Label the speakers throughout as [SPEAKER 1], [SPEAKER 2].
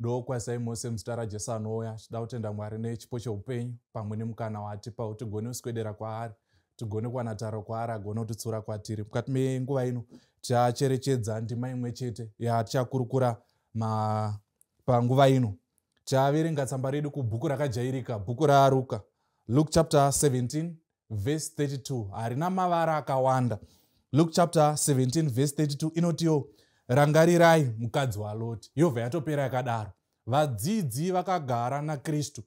[SPEAKER 1] Ndokwazisai mose muzita raJesu anouya. Tinoda kutenda Mwari nechipo cheupenyu pamwe nemukana waatipa kuti tigone kuswedera kwaari, tigone kuwana tariro kwaari, agone kutitsura kwatiri. Mukati menguva ino tichacherechedza ndima imwe chete yatichakurukura panguva ino. Tichaverenga tsamba redu kubhuku rakajairika, bhuku raRuka, Luke chapter 17 verse 32. Harina mavara akawanda. Luke chapter 17 verse 32 inotiyo, "Rangarirai mukadzi waLoti." Yobva yatopera yakadaro. Vadzidzi vakagara naKristu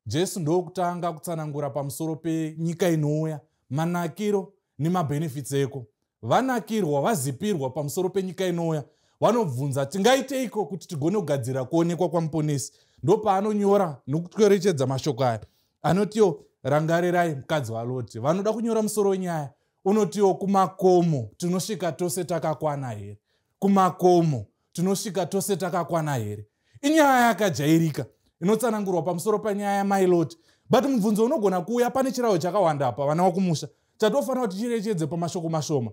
[SPEAKER 1] Jesu ndokutanga kutsanangura pamusoro penyika inouya, manakiro nemabenefits eko. Vanakirwa, vazipirwa pamusoro penyika inouya, vanobvunza, "Tingaiteiko kuti tigone kugadzira kuonekwa kwaMuponesi?" Ndopaanonyora nokucherechedza mashoko aya anotiyo, "Rangarirai mukadzi waLoti." Vanoda kunyora musoro wenyaya unotiwo, "Kumakomo tinosvika tose takakwana here?" Kumakomo tinosvika tose takakwana here? Inyaya yakajairika inotsanangurwa pamusoro penyaya yamai Lot, but mubvunzo unogona kuuya. Pane chirahwe chakawanda apa, vana vakumusha, chatofanira kuti ticherechedze pamashoko mashoma.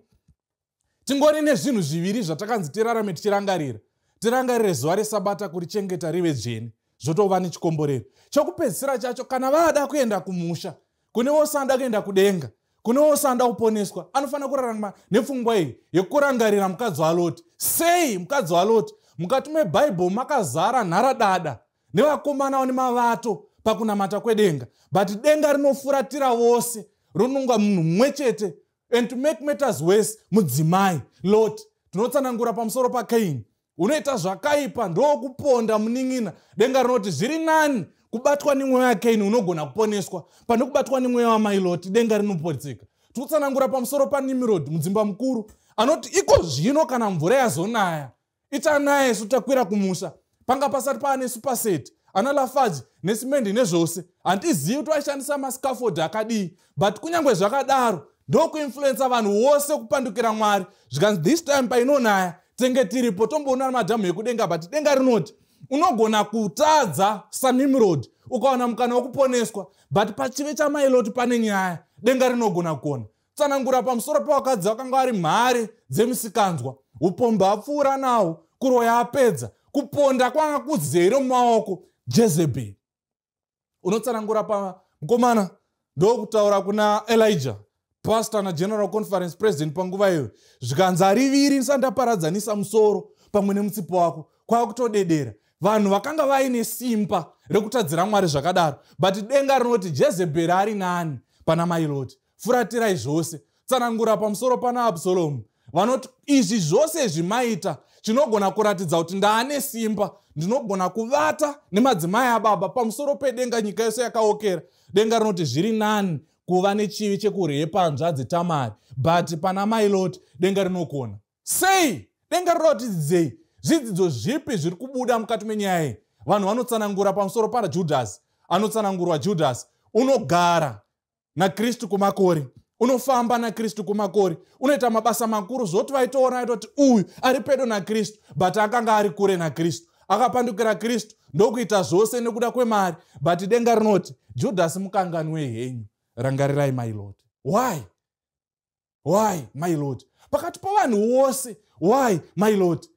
[SPEAKER 1] Tingori nezvinhu zviviri zvatakanzi tirarame tichirangarira. Tirangarire zuva reSabata, kurichengeta rive dzvene, zvotova nechikomborero. Chokupedzisira chacho, kana vada kuenda kumusha, kune wose anoda kuenda kudenga, kune wose anoda kuponeswa, anofanira kurarama nepfungwa iyi yekurangarira mukadzi waLoti. Sei mukadzi waLoti? Mukati mebhaibheri makazara nharadada nevakomana nemavato pakunamata kwedenga, but denga rinofuratira vose, rinonga munhu mumwe chete. And to make matters worse, mudzimai Lot. Tinotsanangura pamusoro paKaini, unoita zvakaipa ndokuponda munin'ina. Denga rinoti zviri nani kubatwa nemweya waKaini, unogona kuponeswa, pane kubatwa nemweya wamai Lot. Denga rinopotseka. Tikutsanangura pamusoro paNimirod, mudzimba mukuru, anoti iko zvino kana mvura yazonaya, ichanaya, isu takwira kumusha. Panga pasati paane superset, ana Lafarge nesimendi nezvose. Handizivi kuti vaishandisa mascaffold akadii, but kunyange zvakadaro ndokuinfluensa vanhu vose kupandukira Mwari. Zvikanzi this time painonaya tenge tiripo, tomboona madhamu ekudenga. But denga rinoti unogona kutadza saNimrod, ukawana mukana wekuponeswa, but pachive chamai Lot pane nyaya. Denga rinogona kuona. Tsanangura pamusoro pavakadzi vakanga vari mhare dzemisikanzwa. Upomba apfuura nawo, kuroya apedza, kuponda kwanga kuzere mumaoko. Jezebheri. Unotsanangura pamukomana ndokutaura kuna Elijah, pastor nageneral conference president panguva iyoyo. Zvikanzi, "Hariviri ndisati ndaparadzanisa musoro pamwe nemutsipo wako." Kwakutodedera. Vanhu vakanga vaine simba rekutadzira Mwari zvakadaro, but denga rinoti Jezebheri ari nani pana mai Lot, furatirai zvose. Tsanangura pamusoro pana Absalomu, vanoti izvi zvose zvimaita chinogona kuratidza kuti ndaane simba, ndinogona kuvata nemadzimai ababa pamusoro pedenga, nyika yose yakaokera. Denga rinoti zviri nani kuva nechivi chekurepa hanzvadzi Tamari, but pana mai Lot denga rinokona. Sei? Denga rinotidzidzei? Zvidzidzo zvipi zviri kubuda mukati menyaya iyi? Vanhu vanotsanangura pamusoro pana Judhasi. Anotsanangurwa Judhasi, unogara naKristu kumakore, unofamba naKristu kumakore, unoita mabasa makuru, zvoti vaitoona aitoti uyu ari pedo naKristu, but akanga ari kure naKristu. Akapandukira Kristu ndokuita zvose nekuda kwemari. But denga rinoti Judhasi mukanganwe henyu, rangarirai mai Lot. Why mai Lot? Pakati pavanhu vose, why mai Lot?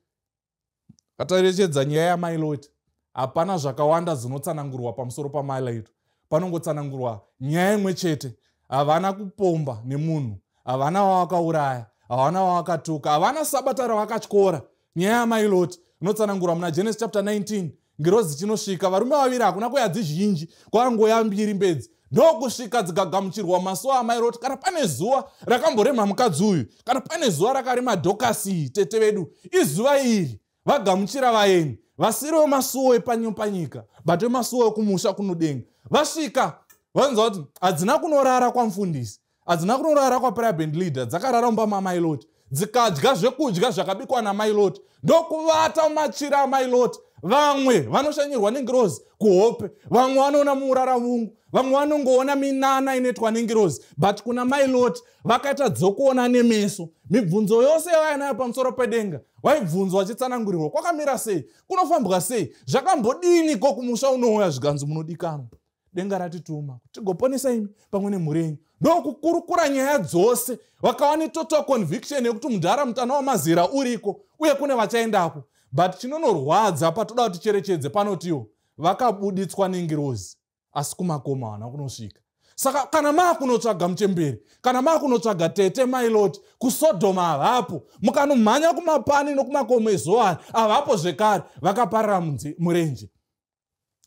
[SPEAKER 1] Katarechedza nyaya yamai Lot, hapana zvakawanda zinotsanangurwa pamusoro pamai Lot. Panongotsanangurwa nyaya imwe chete: havana kupomba nemunhu, havana wavakauraya, havana wavakatuka, havana sabata ravakatyora. Nyaya yamai Lot inotsanangurwa muna Genesis chapter 19. Ngirozi chinosvika, varume vaviri, hakuna kuya dzizhinji, kwakangoya mbiri mbedzi, ndokusvika dzikagamuchirwa masuo amai Lot. Kana pane zuva rakamborema mukadzi uyu, kana pane zuva rakarema Dhokasi tete vedu, izuva iri. Vagamuchira vaeni vasiri vemasuo epanyika, but vemasuo ekumusha kunodenga. Vasvika, vanzwa kuti hadzina kunorara kwamufundisi, hadzina kunorara kwaprayer band leader, dzakarara mumba mamai Lot, dzikadya zvekudya zvakabikwa namai Lot, ndokuvata mumachira amai Lot. Vamwe vanoshanyirwa nengirozi kuhope, vamwe vanoona muuraravungu, vamwe vanongoona minana inoitwa nengirozi, but kuna mai Lot vakaita dzokuona nemeso. Mibvunzo yose yavainayo pamusoro pedenga vaibvunzwa vachitsanangurirwa kwakamira sei, kunofambwa sei, zvakambodiniko kumusha unouya. Zviganzo, "Munodikanwa, denga ratituma kuti tigoponesa imi pamwe nemhuri yenyu." Ndokukurukura nyaya dzose, vakava netotal conviction yekuti mudhara mutana wamazera uriko uye kune vachaendako. But chinonorwadza patoda kuti cherechedze panotiwo vakabuditswa nengirozi, asi kumakomo havana kunosvika. Saka kana maakunotsvaga muchemberi, kana maakunotsvaga tete mai Lot, kuSodhoma havapo. Mukanomhanya kumapani nokumakomo eZoari havapo zvekare, vakaparara murenje.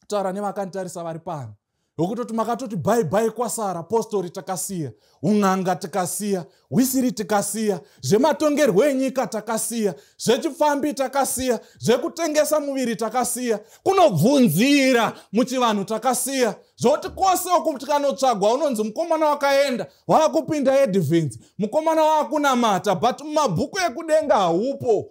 [SPEAKER 1] Taura nevakanditarisa vari pano, yokutoti makatoti bye bye kwasara postori takasiya, un'anga tikasiya, hwisiri tikasiya, zvematongerwo enyika takasiya, zvechipfambi takasiya, zvekutengesa muviri takasiya, kunobvunzira muchivanhu takasiya, zvoti kwose uku tikanotsvagwa unonzi mukomana wakaenda waakupinda advance, mukomana waakunamata, but mumabhuku ekudenga haupo.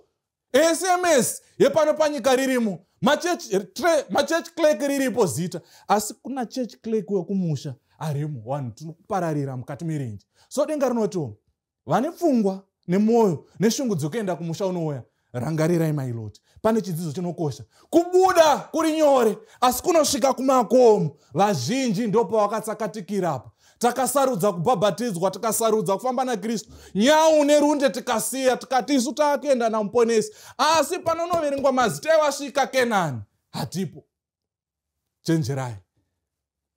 [SPEAKER 1] SMS yepano panyika ririmo, machurch clerk riripo zita, asi kuna church clerk wekumusha arimo. Vanhu tinokupararira mukati merenje. So denga rinotiwo vane pfungwa nemwoyo neshungu dzekuenda kumusha unouya, rangarirai mai Lot. Pane chidzidzo chinokosha. Kubuda kuri nyore, asi kunosvika kumakomo vazhinji ndopavakatsakatikirapo. Takasarudza kubhabhatidzwa, tikasarudza kufamba naKristu, nyau nerunde tikasiya, tikati isu taakuenda namuponesi, asi panonoverengwa mazita evasvika Kenani hatipo. Chenjerai,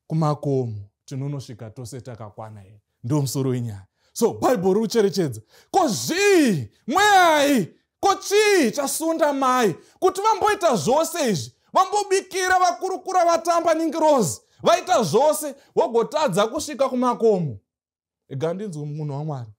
[SPEAKER 1] kumakomo tinonosvika tose takakwana here? Ndo musoro wenyaya. So Bhaibheri riri kucherechedza ko zvii mweyai, ko chii chasunda mai kuti vamboita zvose izvi, vambobikira vakurukura, vatamba ningirozi, vaita zvose, vogotadza kusvika kumakomo. Ega ndinzwe munhu waMwari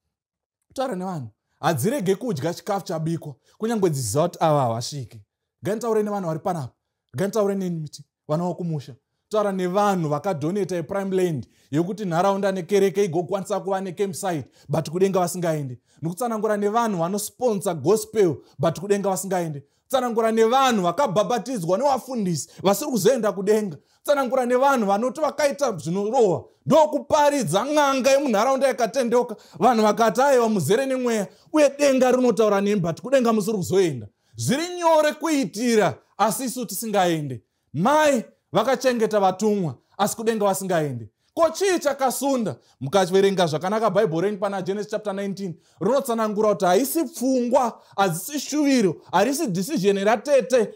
[SPEAKER 1] kutaura nevanhu, hadzirege kudya chikafu chabikwa kunyange dziziva kuti ava havasviki. Nganditaure nevanhu vari panapa, nganditaure nemiti vana vakumusha, taura nevanhu vakadonata eprime land yekuti nharaunda nekereke igokwanisa kuva necampsite, but kudenga vasingaendi. Nokutsanangura nevanhu vanosponsa gospel, but kudenga vasingaendi. Tsanangura nevanhu vakabhabhatidzwa nevafundisi vasiri kuzoenda kudenga. Tsanangura nevanhu vanoti vakaita zvinorohwa ndokuparidza n'anga yemunharaunda yakatendeuka, vanhu vakati aiwa muzere nemweya uye denga rinotaura nemi, but kudenga musiri kuzoenda. Zviri nyore kuitira asi isu tisingaende. Mai vakachengeta vatumwa asi kudenga vasingaende. Ko chii chakasunda? Mukaverenga zvakanaka Bhaibheri renyu pana Genesis chapter 19 rinotsanangura kuti haisi pfungwa, hadzisi shuviro, harisi decision ratete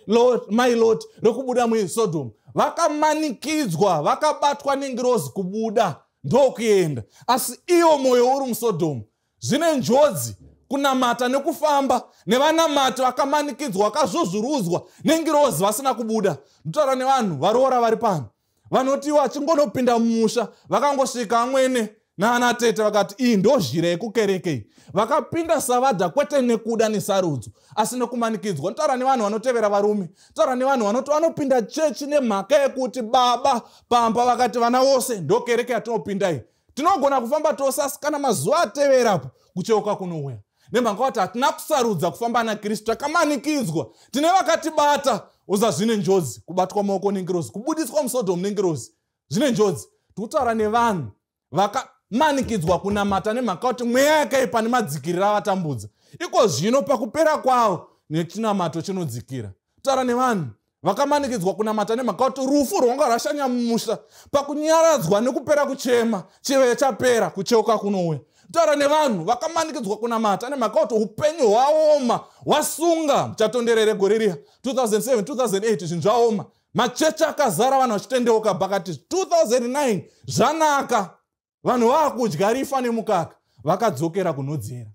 [SPEAKER 1] mai Lot rekubuda muSodom. Vakamanikidzwa, vakabatwa nengirozi kubuda ndokuenda, asi iwo mwoyo uri muSodom. Zvine njodzi kunamata nekufamba nevanamati vakamanikidzwa, vakazvuzvurudzwa nengirozi vasina kubuda. Ndotaura nevanhu varoora vari pano vanotiwa achingonopinda mumusha, vakangosvika amwene naana tete vakati iyi ndo zhira yekukereke iyi. Vakapinda savadha kwete nekuda nesarudzo asi nekumanikidzwa. Ndotaura nevanhu vanotevera varume, taura nevanhu vanoti vanopinda chechi nemhaka yekuti baba pamba vakati vana vose ndo kereke yatinopinda iyi. Tinogona kufamba tose, asi kana mazuva ateverapo kucheuka kunouya nemhaka kuti hatina kusarudza kufamba naKristu, takamanikidzwa. Tine vakatibata uza. Zvine njodzi kubatwa maoko nengirozi, kubudiswa muSodhomu nengirozi, zvine njodzi. Tikutaura nevanhu vakamanikidzwa kunamata nemhaka kuti mweya yakaipa nemadzikiriro avatambudza. Iko zvino pakupera kwavo nechinamato chinodzikira. Taura nevanhu vakamanikidzwa kunamata nemhaka kuti rufu rwanga rwashanya mumusha, pakunyaradzwa nekupera kuchema chive chapera, kucheuka kunouya. Taura nevanhu vakamanikidzwa kunamata nemhaka kuti upenyu hwaoma, hwasunga. Muchatonderere gore riya 2007 2008, zvinhu zvaoma, machechi akazara, vanhu vachitendeuka. Pakati 2009 zvanaka, vanhu vaakudya rifa nemukaka, vakadzokera kunodzera.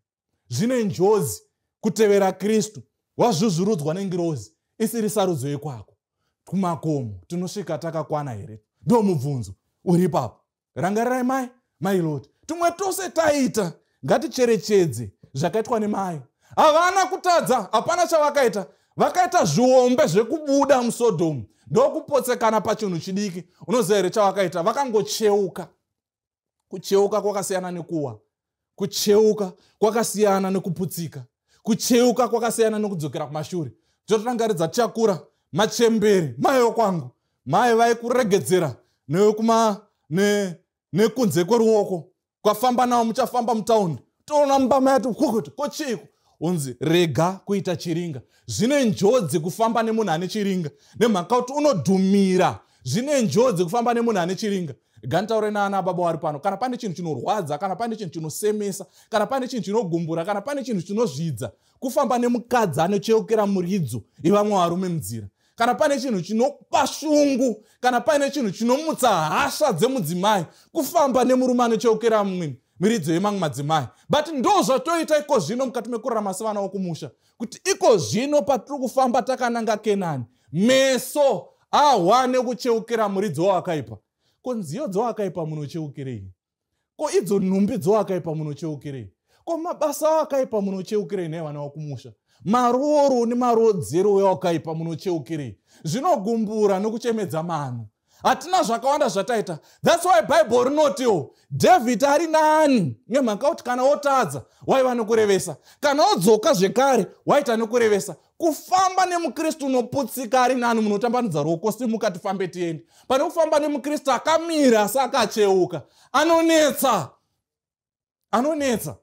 [SPEAKER 1] Zvine njodzi kutevera Kristu wazvuzvurudzwa nengirozi isiri sarudzo yekwako. Kumakomo tinosvika takakwana here? Ndo mubvunzo uri ipapo. Rangarirai mai Lot. Tumwe tose taita, ngaticherechedze zvakaitwa nemai. Havana kutadza, hapana chavakaita. Vakaita zviombe zvekubuda muSodhomu ndokupotsekana pachinhu chidiki. Unoziva here chavakaita? Vakangocheuka. Kucheuka kwakasiyana nekuwa, kucheuka kwakasiyana nekuputsika, kucheuka kwakasiyana nekudzokera kumashure. Totorangaridza tichakura, machemberi mai wekwangu, mai vaikuregedzera nekunze kweruoko, kwafamba navo, muchafamba mutaundi, toona mumba yati kukuti kochiiko, unzi rega kuita chiringa. Zvine njodzi kufamba nemunhu ane chiringa nemhaka kuti unodhumira. Zvine njodzi kufamba nemunhu ane chiringa. Ganditaure naana baba vari pano. Kana pane chinhu chinorwadza, kana pane chinhu chinosemesa, kana pane chinhu chinogumbura, kana pane chinhu chinozvidza, kufamba nemukadzi anocheukira muridzo ivamwe varume munzira. Kana pane chinhu chinopa shungu, kana pane chinhu chinomutsa hasha dzemudzimai, kufamba nemurume anocheukira mumwe miridzo yemamwe madzimai. But ndo zvatoita iko zvino mukati mekurarama sevana vokumusha, kuti iko zvino patiri kufamba takananga Kenani, meso ahwa nekucheukira muridzo wawakaipa. Ko nziyo dzowakaipa munocheukirei? Ko idzo nhumbi dzowakaipa munocheukirei? Ko mabasa awakaipa munocheukirei nhai vana vokumusha? Maroro nemarodzero ewakaipa munocheukirei? Zvinogumbura nokuchemedza mano. Hatina zvakawanda zvataita. That's why Bible rinotiwo David ari nani, nemhaka kuti kana wotadza waiva nokurevesa, kana wodzoka zvekare waita nokurevesa. Kufamba nemukristu unoputsika ari nani, munotambanudza ruoko, simuka tifambe tiende, pane kufamba nemukristu akamira asi akacheuka. Anonetsa, anonetsa.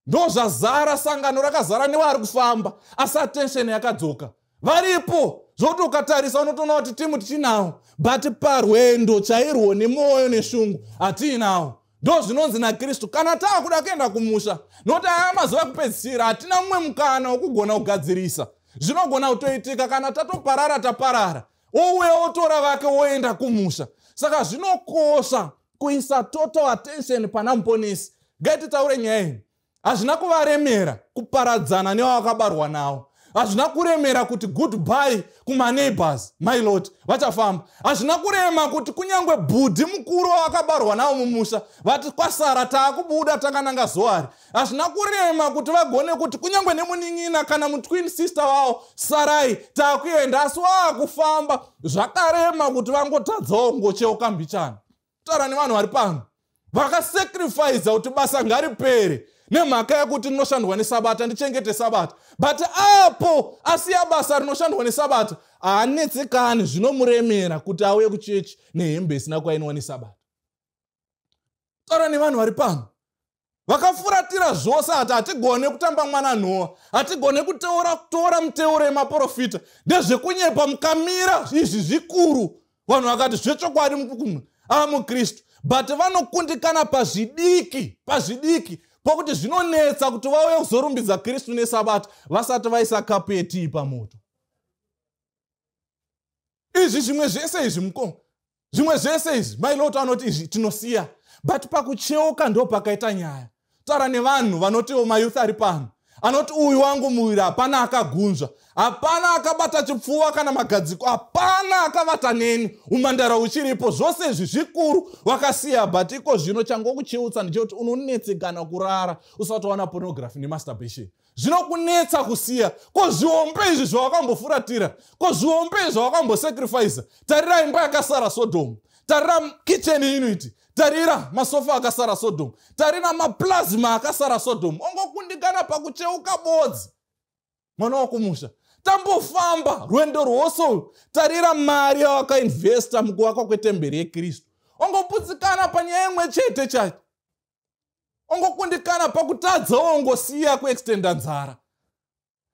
[SPEAKER 1] Ndo zvazara sangano, rakazara nevari kufamba asi attention yakadzoka. Varipo zvokuti ukatarisa unotoona kuti timu tichinawo, but parwendo chairwo nemwoyo neshungu hatiinawo. Ndo zvinonzi naKristu kana taakuda kuenda kumusha, nokuti aya mazuva ekupedzisira hatina mumwe mukana wokugona kugadzirisa. Zvinogona kutoitika kana tatoparara, taparara, ouya otora vake woenda kumusha. Saka zvinokosha kuisa total attention pana Muponesi. Ngaititaure nyaya iyi. Hazvina kuvaremera kuparadzana nevavakabarwa navo. Hazvina kuremera kuti goodbye kumaneighbors, my lord, vachafamba. Hazvina kurema kuti kunyange bhudhi mukuru wavakabarwa navo mumusha vati kwasara, taakubuda takananga Zoari. Hazvina kurema kuti vagone kuti kunyange nemunin'ina kana mutwin sister wavo, sarai, taakuenda. Asi vaakufamba, zvakarema kuti vangotadzawo kungocheuka mbichana. Taura nevanhu vari pano vakasacrifica kuti basa ngaripere nemhaka yekuti rinoshandwa nesabata, ndichengete sabata. But apo asiya basa rinoshandwa nesabata, haanetsekani, zvinomuremera kuti auye kuchechi nehembe isina kuainwa nesabata. Taura nevanhu vari pano vakafuratira zvose, hati hatigone kutamba mwana nhowa, hatigone kutora muteuro yemaprofita, ndezvekunyepa. Mukamira izvi zvikuru, vanhu vakati zvechokwadi amukristu, but vanokundikana pazvidiki, pazvidiki pokuti zvinonetsa kuti vauye kuzorumbidza Kristu nesabata vasati vaisa kapu yetii pamoto. Izvi zvimwe zvese izvi, mukoma, zvimwe zvese izvi, mailoto anoti izvi tinosiya, but pakucheuka ndo pakaita nyaya. Taura nevanhu vanotiwo mayouth ari pano anoti uyu wangu muviri hapana akagunzva, hapana akabata chipfuva kana magadziko, hapana akavata neni, umandara uchiripo. Zvose izvi zvikuru wakasiya, but iko zvino changokucheutsa ndechekuti unonetsekana kurara usati waona pornography nemasturbation. Zvinokunetsa kusiya. Ko zviombe izvi zvawakambofuratira? Ko zviombe izvi zvawakambosacrifica? Tarira imba yakasara Sodom, tarira kitchen unit, tarira masofa akasara Sodom, tarira maplasma akasara Sodom. Ongokundikana pakucheuka bodzi. Mwana wakumusha, tambofamba rwendo rwose. Tarira mari yawakainvesta mukuvakwa kwetemberi yeKristu, ongoputsikana panyaya imwe chete chacho. Ongokundikana pakutadzawo, ongosiya kuextenda nzara.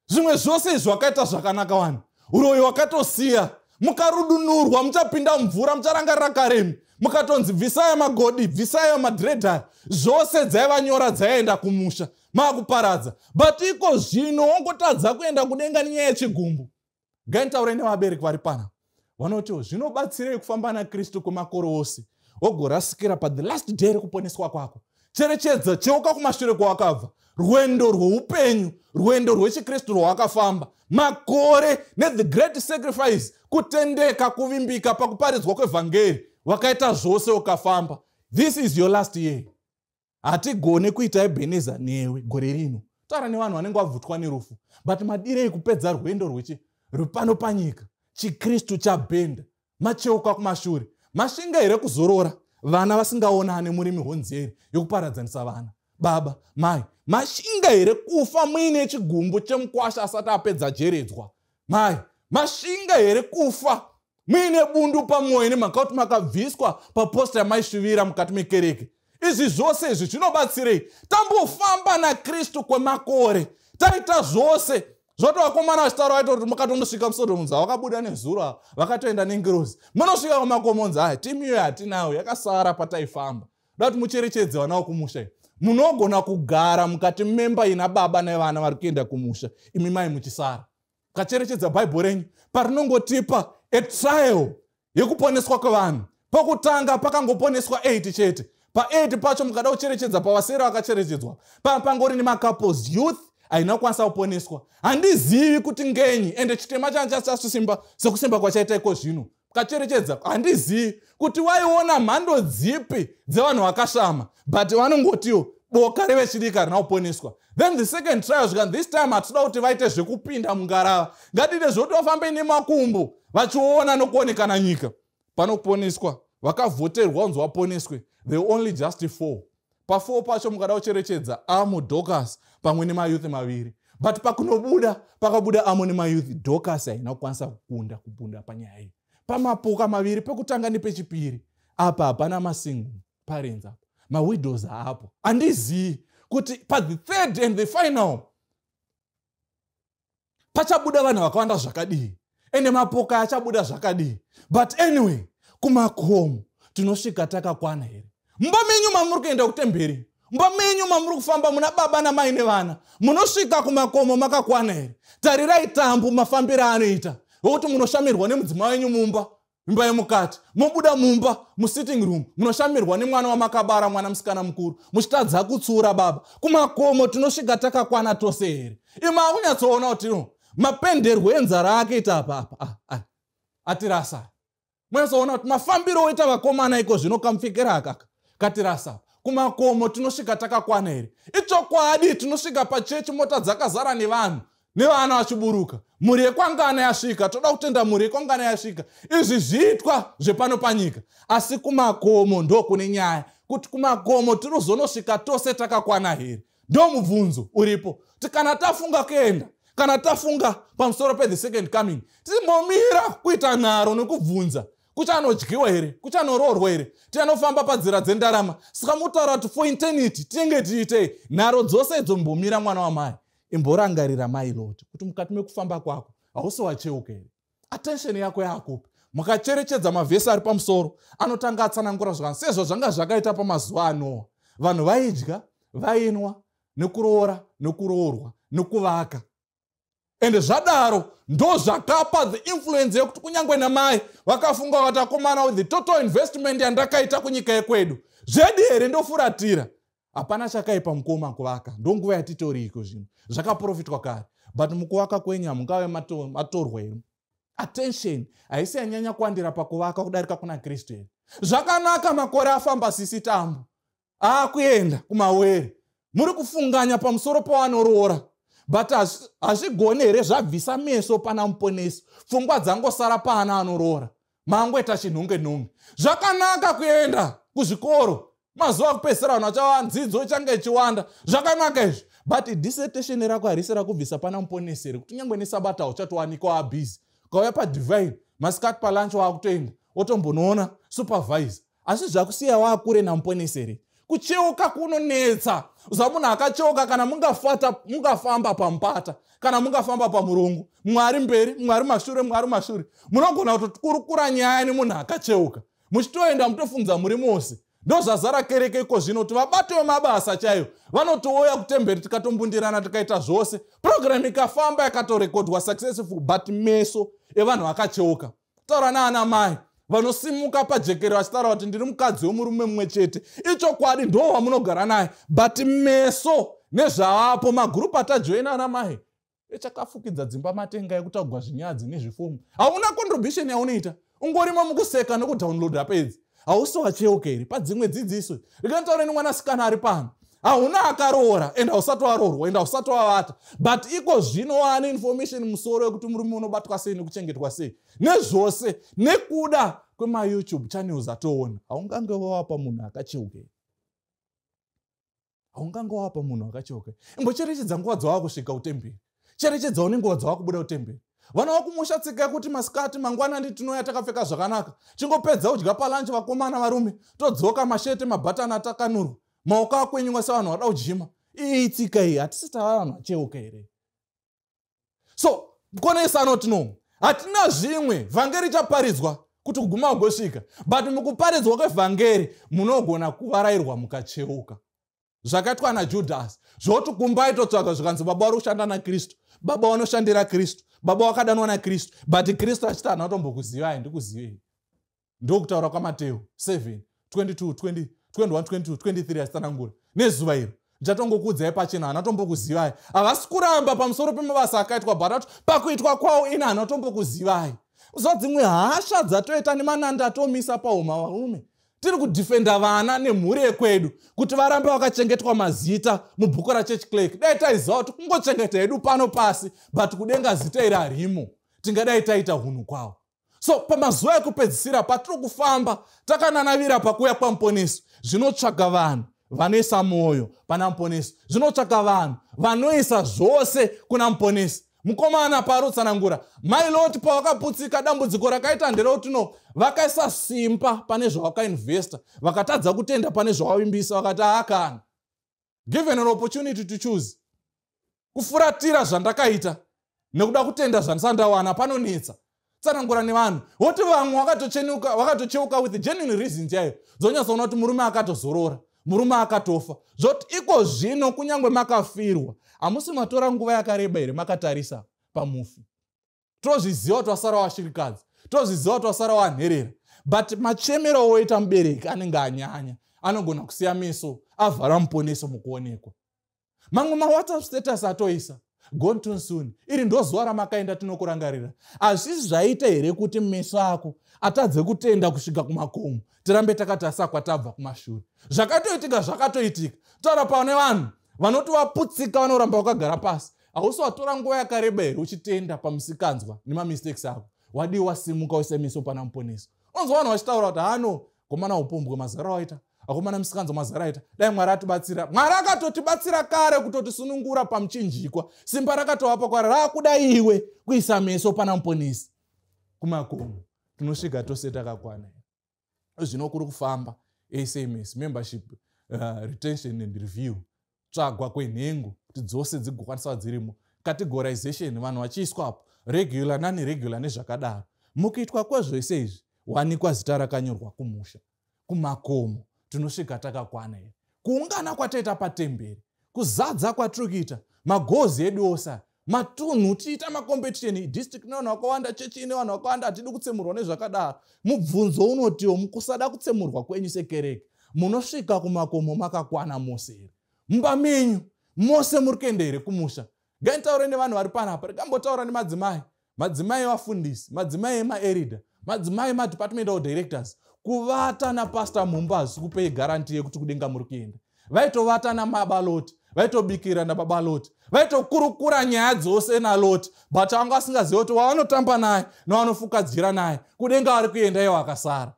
[SPEAKER 1] Zvimwe zvose izvi wakaita zvakanaka wani, uroyi wakatosiya. Mukarudunurwa, muchapinda mvura, mucharangarira karemi. Mukatonzi bvisai magodi, bvisai madhiredhari, zvose dzaiva nyora dzaienda kumusha, maakuparadza. But iko zvino wongotadza kuenda kudenga nenyaya yechigumbu. Ngainditaurei nevabereki vari pana vanotiwo zvinobatsirei kufamba naKristu kwemakore ose, wogorasikira pathe last day rekuponeswa kwako? Cherechedza, cheuka kumashure kwawakabva, rwendo rweupenyu, rwendo rwechikristu rwawakafamba makore, nethe great sacrifice, kutendeka, kuvimbika pakuparidzwa kwevhangeri. Wakaita zvose, ukafamba. This is your last year. Hatigone kuita Ebeneza newe gore rino. Taura nevanhu vanenge vabvutwa nerufu, but madirei kupedza rwendo rwechi rwepano panyika, chikristu chabhenda? Macheuka kumashure, mashinga here kuzorora vana vasingaonane muri mihonzeri yokuparadzanisa vana, baba, mai? Mashinga here kufa muine chigumbu chemukwasha asati apedza jeredzwa? Mai, mashinga here kufa muine bundu pamwoyo nemhaka kuti makabviswa paposta yamaishuvira mukati mekereke? Izvi zvose izvi zvinobatsirei? Tambofamba naKristu kwemakore, taita zvose. Zvoti vakomana vachitaura vaita kuti mukatondosvika muSodhomu nzi vakabuda nezuro, vakatoenda nengirozi. Munosvika kumakomo nzi aya timu iyoyo hatinayo, yakasara pataifamba. Da kuti mucherechedze vana vokumusha, munogona kugara mukati memba ina baba nevana vari kuenda kumusha, imi mai muchisara. Mukacherechedza Bhaibheri renyu, parinongotipa a trial yekuponeswa kwevanhu, pokutanga pakangoponeswa 8 chete. Pa8 pacho, mukada kucherechedza pavasere vakacherechedzwa, pangori nemacouples, youth haina kukwanisa kuponeswa. Handizivi kuti ngenyi, ende chitema changa chasatosimba sekusimba kwachaita iko zvino. Mukacherechedza, handizivi kuti waiona mhando dzipi dzevanhu vakashama, but vanongotiwo boka revechidiki harina kuponeswa. Then the second trial zvikanzi, this time hatinoda kuti vaite zvekupinda mungarava, ngatite zvokuti vafambe nemakumbo vachiona nokuonekana nyika. Panoponeswa vakavhoterwa kunzi vaponeswe, they only just four. Pa4 pacho, mukada kucherechedza, amu Dorcas pamwe nemayouth maviri. But pakunobuda, pakabuda amo nemayouth, Dorcas haina kukwanisa kukunda kupunda panyaya iyi. Pamapoka maviri pekutanga nepechipiri apa, hapana masingle parents apa, mawidows haapo. Handizivi kuti pathe third and the final pachabuda vanhu vakawanda zvakadii, ende mapoka achabuda zvakadii. But anyway, kumakomo tinosvika takakwana here? Mumba menyu mamuri kuenda kutemberi, mumba menyu mamuri kufamba muna baba namai nevana, munosvika kumakomo makakwana here? Tarirai Tambu mafambiro anoita, wekuti munoshamirwa nemudzimai wenyu mumba, imba yemukati. Mobuda mumba, musitting room, munoshamirwa nemwana wamakabara, mwana musikana mukuru, muchitadza kutsiura baba. Kumakomo tinosvika takakwana tose here? Ima akunyatsoona kuti no mapenderwo enzara akaita apa apa, ah, ah, atirasa. Munyatsoona kuti mafambiro oita vakomana iko zvino, kamupfekera akaka katirasa. Kumakomo tinosvika takakwana here? Ichokwadi, tinosvika pachechi mota dzakazara nevanhu, nevana vachiburuka, mhuri yekwangana yasvika. Toda kutenda mhuri yekwangana yasvika. Izvi zviitwa zvepano panyika, asi kumakomo ndo kune nyaya, kuti kumakomo tirizonosvika tose takakwana here? Ndo mubvunzo uripo, kuti kana tafunga kuenda, kana tafunga pamusoro pethe second coming, timbomira kuita nharo nekubvunza kuchanodyiwa here, kuchanoroorwa here, tichanofamba panzira dzendarama. Saka mutaura kuti for eternity tinenge tiitei? Nharo dzose idzo mbomira, mwana wamai. Imborangarira mai Lot, kuti mukati mekufamba kwako hausi wacheuka here? Attention yako yaakupi? Mukacherechedza mavhesi ari pamusoro, anotanga atsanangura zvakana sezvo zvanga zvakaita pamazuva aNoa. Vanhu vaidya, vainwa, nekuroora, nekuroorwa, nekuvaka. Ende zvadaro, ndo zvakapa the influence yekuti kunyange namai vakafunga vakati, akomana, with the total investment yandakaita kunyika yekwedu, zvedi here ndofuratira? Hapana chakaipa, mukoma, kuvaka. Ndonguva yatitoriko zvino, zvakaprofitwa kare. But mukuvaka kwenyu hamungave matorwa here? Attention haisi yanyanya kuwandira pakuvaka kudarika kuna Kristu here? Zvakanaka, makore afamba, sisi Tambo aakuenda kumawere, muri kufunganya pamusoro pawanoroora. But hazvigoni here zvabvisa meso pana Muponesi, pfungwa dzangosara paana anoroora, mangoita chinhunge nhunge? Zvakanaka kuenda kuzvikoro, mazuva akupedzisira vanhu vachava dzidzo ichange ichiwanda. Zvakanaka izvi, but dissertation rako harisi rakubvisa pana Muponesi here, kuti kunyange nesabata uchatowanikwa wabusy? Ukauya padivine masikati, palunch waakutoenda wotombonoona supervisor, asi zvakusiya waakure naMuponesi here? Kucheuka kunonetsa. Uza munhu akacheuka, kana mungafata, mungafamba pamupata, kana mungafamba pamurungu, mwari mberi, mwari mashure, mwari mashure, munogona kutokurukura nyaya nemunhu akacheuka muchitoenda, mutofunza muri mose. Ndozvazara kereke iko zvino, kuti vabati vemabasa chaiyo vanotouya kutemberi, tikatombundirana, tikaita zvose, program ikafamba, yakatorekodwa successful. But meso evanhu vakacheuka, taura naana mai vanosimuka pajekere vachitaura kuti ndiri mukadzi wemurume mumwe chete, ichokwadi, ndo wamunogara naye, but meso nezvavapo, magurupu atajoina ana mai echakafukidza dzimba matenga ekutagwa zvinyadzi nezvifomu, hauna contribution yaunoita, ungorimo mukuseka nekudownloada pedzi. Hausi wacheuka here padzimwe dzidziso? Rikanotaura nemwanasikana ari pano, hauna akaroora, ende hausati waroorwa, ende hausati wavata, but iko zvino waane information musoro yekuti murume unobatwa sei nekuchengetwa sei nezvose, nekuda kwemaYouTube channels atoona. Haungange wawapa munhu akacheuka here? Haungange wawapa munhu akacheuka? Imbocherechedza nguva dzawava kusvika kutemberi, cherechedzawo nenguva dzawava kubuda kutemberi. Vana vakumusha, tsika yekuti masikati mangwanani tinouya takapfeka zvakanaka, chingopedza kudya palunch, vakomana varume todzoka mashete mabhatani atakanurwa, maoko akwenywa sevanhu vada kujima. Iyi tsika iyi, hatisi tava vanhu vacheuka here? So Muponesi anoti no, hatina zvimwe. Vhangeri ichaparidzwa kuti kuguma kugosvika, but mukuparidzwa kwevhangeri munogona kuvarayirwa mukacheuka. Zvakaitwa naJudhasi, zvoti kumba itotsvaga, zvikanzi baba vari kushanda naKristu, baba vanoshandira Kristu, baba vakadanwa naKristu, but Kristu achiti hana kutombokuzivai, ndikuzivei. Ndokutaura kwaMateo 7 22 20 21 22 23 achitsanangura nezuva iro ndichatongokuudzai pachena, hana tombokuzivai. Havasi kuramba pamusoro pemabasa akaitwa, but pakuitwa kwawo ini hana tombokuzivai. Uziva dzimwe hasha dzatoita nemananda atomisa pauma, varume tiri kudhifenda vana nemhuri yekwedu kuti varambe vakachengetwa mazita mubhuku rachurch clerk. Dai taiziva kuti kungochengeta hedu pano pasi, but kudenga zita iri harimo, tingadai taita hunhu kwavo. So pamazuva ekupedzisira patiri kufamba takananavira pakuuya kwaMuponesi, zvinotsvaga vanhu vanoisa mwoyo pana Muponesi, zvinotsvaga vanhu vanoisa zvose kuna Muponesi. Mukomana paari kutsanangura mailoti, pawakaputsika, dambudziko rakaita nderekuti no, vakaisa simba pane zvavakainvesta, vakatadza kutenda pane zvavavimbisa. Vakati haakana given an opportunity to choose, kufuratira zvandakaita nekuda kutenda zvandisandawana panonetsa. Tsanangura nevanhu woti vamwe vakatocheuka with genuine reasons yayo, dzonyatsoona kuti murume akatozorora, murume akatofa. Zvoti iko zvino kunyange makafirwa, hamusi matora nguva yakareba here makatarisa pamufi? Tozviziva kuti wasara washirikadzi, tozviziva kuti wasara wanherera, but machemero oita mubereki anenge anyanya, anogona kusiya meso avhara muponeso mukuonekwa. Mamwe maWhatsApp status atoisa "Gone too soon", iri ndo zuva ramakaenda, tinokurangarira. Hazvisi zvaita here kuti meso ako atadze kutenda kusvika kumakomo, tirambe takatarisa kwatabva kumashure? Zvakatoitika, zvakatoitika. Taura pane vanhu vanoti vaputsika, vanoramba vakagara pasi. Hausi watora nguva yakareba here uchitenda pamusikanzwa nemamistakes ako? Wadii wasimuka uise meso pana Muponesi? Unonzwa vanhu vachitaura kuti hano komana upombwe mazara waita, akomana musikanzwa mazara aita, dai Mwari atibatsira. Mwari akatotibatsira kare kutotisunungura pamuchinjikwa. Simba rakatovapa kwari, raakuda iwe kuisa meso pana Muponesi. Kumakomo tinosvika tose takakwana. Zvino kuri kufamba sms membership retention and review, tsvagwa kwenhengo kuti dzose dzigokwanisa dzirimo, categorization, vanhu vachiiswapo regular, nani regular nezvakadaro. Mukuitwa kwezvese izvi, wanikwa zita rakanyorwa kumusha. Kumakomo tinosvika takakwana here? Kuungana kwataita patemberi, kuzadza kwatiri kuita magozi edu ose, matunhu tiita macompetition, district nevanhu vakawanda, chechi ine vanhu vakawanda, hatidi kutsemurwa nezvakadaro. Mubvunzo unotiwo, mukusada kutsemurwa kwenyu sekereke, munosvika kumakomo makakwana mose here? Mumba menyu mose muri kuenda here kumusha? Ngaitaure nevanhu vari panapa, rikambotaura nemadzimai, madzimai evafundisi, madzimai emaelder, madzimai emadepartmental directors. Kuvata napasta mumba hazisi kupei guarantee yekuti kudenga muri kuenda. Vaitovata namabaloti, vaitobikira nababaloti, vaitokurukura nyaya dzose naloti, but vanga vasingazivi kuti wavanotamba naye nevanofukadzira naye, kudenga vari kuenda, iwo akasara.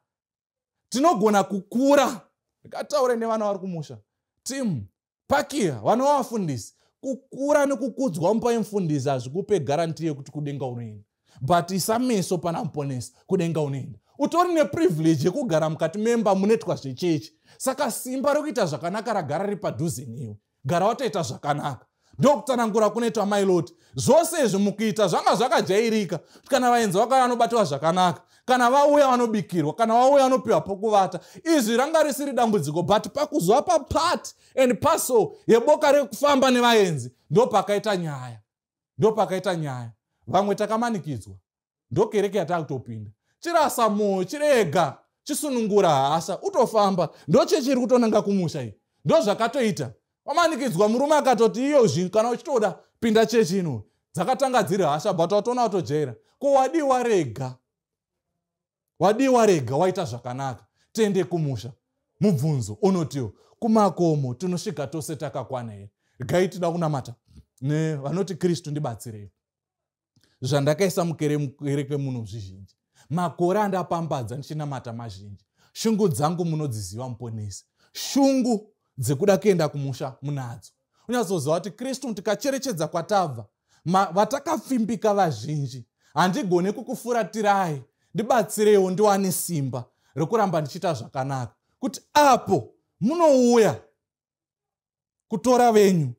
[SPEAKER 1] Tinogona kukura. Ndikataure nevana vari kumusha, timu pakia vanova vafundisi, kukura nekukudzwa mupa yemufundisi hazvikupe guarantee yekuti kudenga unoenda, but isa meso pana Muponesi, kudenga unoenda. Utori neprivilege yekugara mukati memba munoitwa zvechechi, saka simba rekuita zvakanaka ragara riri padhuze newe. Gara watoita zvakanaka. Ndokutsanangura kunoitwa mailoti. Zvose izvi mukuita zvanga zvakajairika. Kana vaenzi vakauya vanobatiwa zvakanaka, kana vauya vanobikirwa, kana vauya vanopiwa pokuvata. Izvi ranga risiri dambudziko, but pakuzova papart and parcel yeboka rekufamba nevaenzi, ndopakaita nyaya, ndopakaita nyaya. Vamwe takamanikidzwa, ndokereke yatakutopinda. Chirasa mwoyo, chirega, chisunungura hasa, utofamba. Ndochechiri kutonanga kumusha iyi, ndo zvakatoita wamanikidzwa. Murume akatoti iyo zvinhu, kana uchitoda pinda chechi ino. Dzakatanga dziri hasha, but watoona watojaira. Ko wadii warega? Wadii warega waita zvakanaka, tiende kumusha? Mubvunzo unotiwo, kumakomo tinosvika tose takakwana here? Regai tida kunamata nevanoti, "Kristu, ndibatsirei. Zvandakaisa mukereke muno zvizhinji, makore andapambadza ndichinamata mazhinji. Shungu dzangu munodziziva, Muponesi. Shungu dzekuda kuenda kumusha munadzo." Unyatsoziva kuti Kristu, tikacherechedza kwatabva, vatakapfimbika vazhinji, handigoni kukufuratirai. Ndibatsireiwo ndiwane simba rekuramba ndichiita zvakanaka, kuti apo munouya kutora venyu.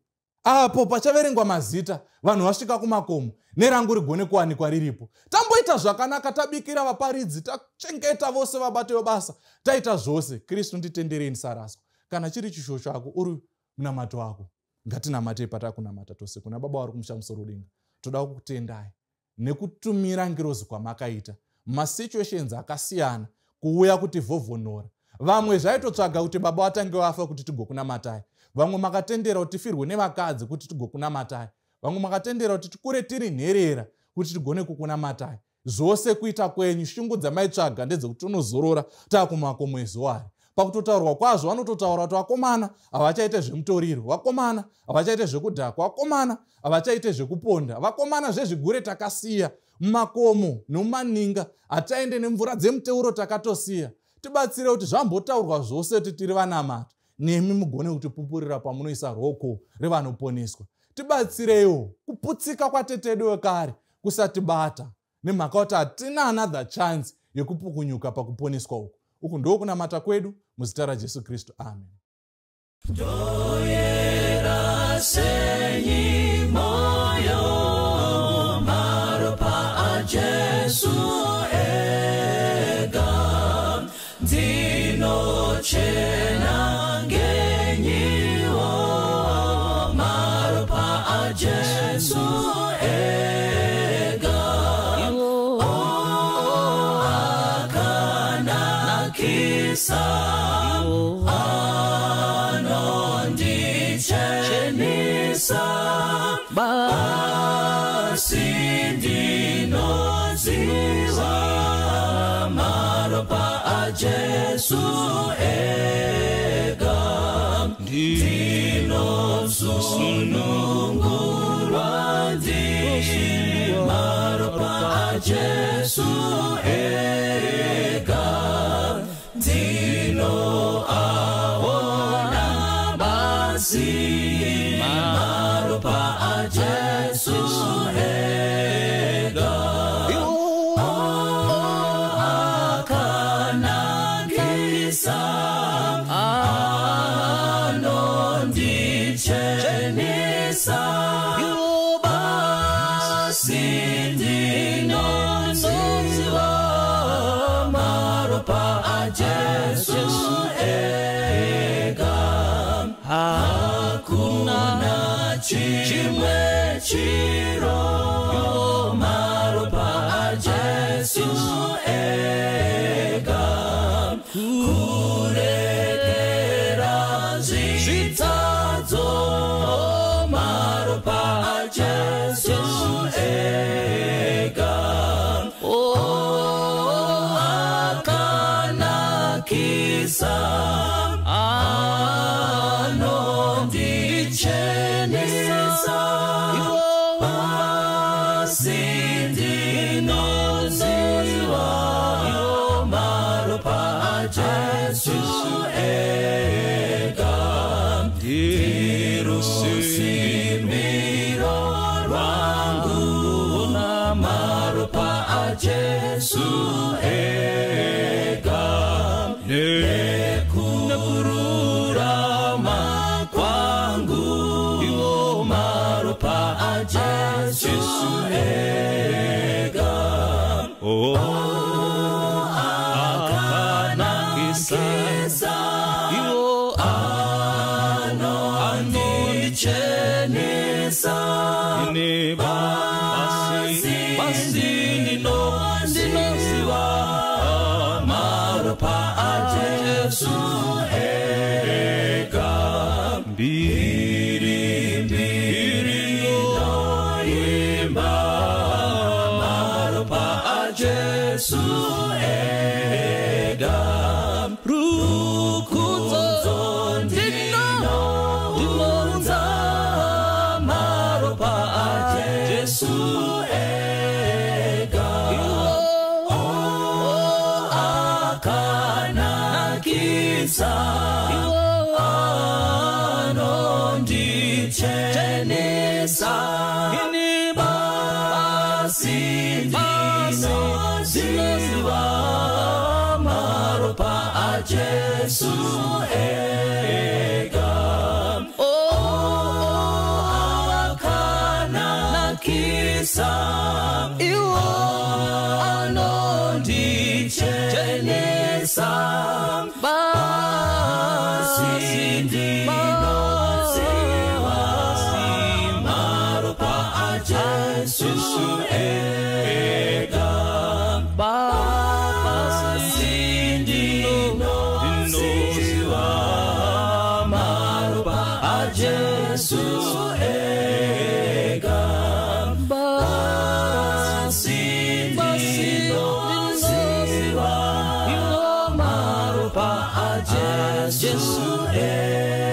[SPEAKER 1] Apo pachaverengwa mazita, vanhu vasvika kumakomo, nerangu rigone kuwanikwa riripo. Tamboita zvakanaka, tabikira vaparidzi, tachengeta vose vabate vebasa, taita zvose. Kristu, nditenderei ndisaraswa. Kana chiri chishuwo chako, uri munamato wako, ngatinamatei patakunamata tose kuna Baba vari kumusha musoro denga. Toda kukutendai nekutumira ngirozi kwamakaita mumasituations akasiyana kuuya kuti vhovhonora. Vamwe zvaitotsvaga kuti baba vatange vafa kuti tigokunamatai. Vamwe makatendera kuti tifirwe nevakadzi kuti tigokunamatai. Vamwe makatendera kuti tikure tiri nherera kuti tigone kukunamatai. Zvose kuita kwenyu, shungu dzamaitsvaga ndedzekuti tinozorora taakumakomo ezuwari. Pakutotaurwa kwazvo vanototaura kuti vakomana havachaite zvemutoriro, vakomana havachaite zvekudhakwa, vakomana havachaite zvekuponda, vakomana zvezvigure takasiya mumakomo nomumaninga, hataende nemvura dzemuteuro takatosiya. Tibatsire kuti zvambotaurwa zvose kuti tiri vanamata, nemi mugone kutipupurira pamunoisa roko revanoponeswa. Tibatsireiwo kuputsika kwatete edu wekare kusatibata, nemhaka kuti hatina another chance yekupukunyuka pakuponeswa uku. Uku ndokunamata kwedu muzita raJesu Kristu, amen.
[SPEAKER 2] Ndoyera senyi moyo, maropa aJesu ega, ndinochena ngenyiwo, maropa aJesu ega. Oh, akanakisa, anondichenisa, basi ndinoziva maropa aJesu ega, ndinosunungurwa ndi maropa aJesu ega, ndinoaona basi maropa aJesu ega. Oh, akanakisa, anondichenisa, basi ndinoziva maropa aJesu ega. Hakuna chimwe chiro, maropa aJesu ega, kurekera zvitadzo, maropa aJesu ega. Oh, akanakisa, anondichenisa, basi ndinoziva maropa aJesu ega, ndirusimiro rwangu, maropa aJesu ega, nekururama kwangu, maropa aJesu ega. Oh, akanakisa, anondichenisa, basi ndinoziva maropa aJesu ega. Mbiri mbiri ndoimba, maropa aJesu ega, rukudzo ndinounza, maropa aJesu ega. Oh, akanakisa, anondichenisa, basi ndinoziva maropa aJesu ega. Oh, ndinochenesa. Basi ndinoziva maropa aJesu ega. Basi ndinoziva maropa aJesu ega. Basi ndinoziva maropa aJesu ega.